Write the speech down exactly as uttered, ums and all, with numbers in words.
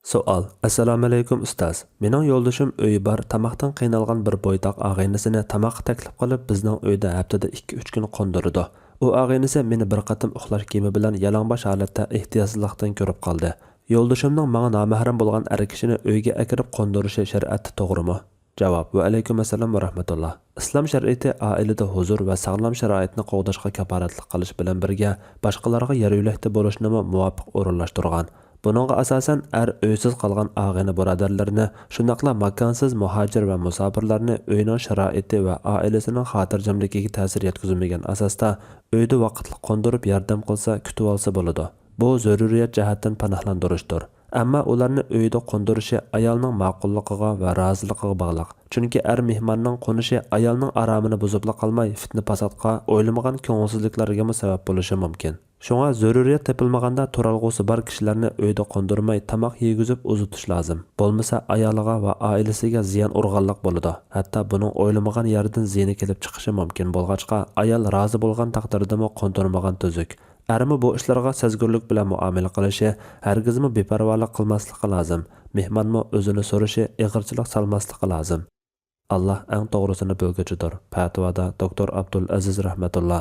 سوئال. ئەسسالامۇئەلەيكۇم ئۇستاز. مېنىڭ يولدىشىم ئۆيى بار، تاماقتىن قىينالغان بىر بويتاق ئاغىنىسىنى تاماققا تەكلىپ قىلىپ، بىزنىڭ ئۆيدە ھەپتىدە ئىككى ئۈچ كۈن قوندۇرىدۇ. ئۇ ئاغىنىسى مېنى بىر قېتىم ئۇخلاش كىيىمى بىلەن يالاڭباش ھالەتتە ئېھتىياتسىزلىقتىن كۆرۈپ قالدى. يولدىشىمنىڭ ماڭا نامەھرەم بولغان ئەر كىشىنى ئۆيگە ئەكىرىپ قوندۇرۇشى شەرىئەتتە توغرىمۇ؟ جاۋاب. ۋەئەلەيكۇم ئەسسالام ۋە رەھمەتۇللا. ئىسلام شەرىئىتى ئائىلىدە ھۇزۇر ۋە ساغلام شارائىتنى قوغداشقا كاپالەتلىك قىلىش بىلەن بىرگە، باشقىلارغا يار يۆلەكتە بولۇشنىمۇ مۇۋاپىق ئورۇنلاشتۇرغان. بۇنىڭغا ئاساسەن، ئەر ئۆيسىز قالغان ئاغىنە بۇرادەرلىرىنى، شۇنداقلا ماكانسىز مۇھاجىر ۋە مۇساپىرلارنى ئۆينىڭ شارائىتى ۋە ئائىلىسىنىڭ خاتىرجەملىكىگە تەسىر يەتكۈزمىگەن ئاساستا، ئۆيدە ۋاقىتلىق قوندۇرۇپ ياردەم قىلسا، كۈتۈۋالسا بولىدۇ. بۇ زۆرۈرىيەت جەھەتتىن پاناھلاندۇرۇشتۇر. ئەمما ئۇلارنى ئۆيدە قوندۇرۇشى ئايالنىڭ ماقۇللۇقىغا ۋە رازىلىقىغا باغلىق. چۈنكى ئەر مېھماننىڭ قونۇشى ئايالنىڭ ئارامىنى بۇزۇپلا قالماي، فىتنە-پاساتقا، ئويلىمىغان كۆڭۈلسىزلىكلەرگىمۇ سەۋەب بولۇشى مۇمكىن. شۇڭا زۆرۈرىيەت تېپىلمىغاندا تۇرالغۇسى بار كىشىلەرنى ئۆيدە قوندۇرماي، تاماق يېگۈزۈپ ئۇزىتىش لازىم. بولمىسا ئايالىغا ۋە ئائىلىسىگە زىيان ئۇرغانلىق بولىدۇ. ھەتتا بۇنىڭ ئويلىمىغان يەردىن زىيىنى كېلىپ چىقىشى مۇمكىن بولغاچقا، ئايال رازى بولغان تەقدىردىمۇ قوندۇرمىغان تۈزۈك. ئەرمۇ بۇ ئىشلارغا سەزگۈرلۈك بىلەن مۇئامىلە قىلىشى، ھەرگىزمۇ بىپەرۋالىق قىلماسلىقى لازىم. مېھمانمۇ ئۆزىنى سورىشى، ئېغىرچىلىق سالماسلىقى لازىم. ئاللا ئەڭ توغرىسىنى بىلگۈچىدۇر. پەتىۋادا دوكتور ئابدۇل ئەزىز رەھمەتۇللا.